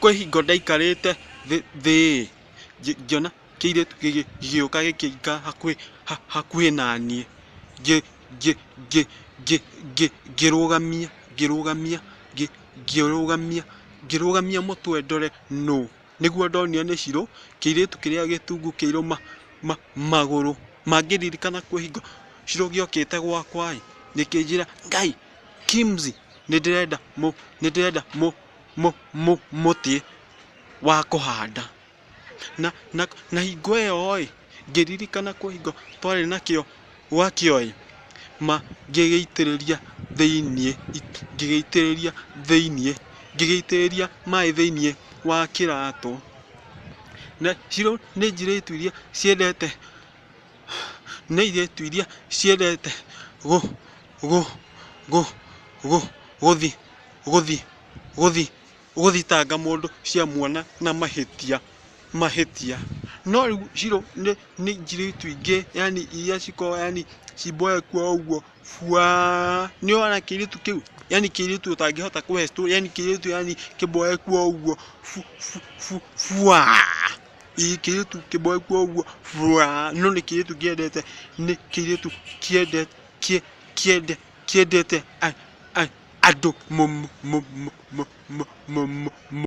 Kwĩ hingo ndaikarĩte thĩ ngĩona kĩirĩtu gĩgĩũka gĩkĩikara hakuhĩ naniĩ, ngĩrũgamia ngĩrũgamia ngĩrũgamia ngĩrũgamia mũtwe ndore nũ, nĩguo ndonire nĩ Shiro, kĩirĩtu kĩrĩa gĩtungu kĩirũ magũrũ, mangĩririkana kwĩ hingo Shiro gĩokĩte gwakwa ĩ, gĩkĩnjĩra Ngai Kimsi nĩ ndĩrenda nĩ ndĩrenda mũtĩ wa kũhanda. Na hingo ĩyo ĩ, ngĩririkana kwĩ hingo twarĩ nakĩo gwakĩo ĩ, ma ngĩgĩitĩrĩria thĩiniĩ, ngĩgĩitĩrĩria thĩiniĩ, ngĩgĩitĩrĩria maĩ thĩiniĩ wa kĩratũ. Na Shiro nĩ njirĩtu iria ciendete, nĩ irĩtu iria ciendete gũ gũ gũ gũ gũthi gũthi gũthi gũthitanga mũndũ ciamuona na mahĩtia mahĩtia. No rĩu Shiro nĩ njirĩtu ingĩ yani iria cikoragwo yani cimboeku o ũguo buaa. Nĩ wona kĩirĩtu kĩu, yani kĩirĩtu ũtangĩhota kũhe story, yani kĩirĩtu yani kĩmboeku o ũguo buaa. Ĩĩ kĩirĩtu kĩmboeku o ũguo buaa, no nĩ kĩirĩtu kĩendete, nĩ kĩirĩtu kĩendete andũ.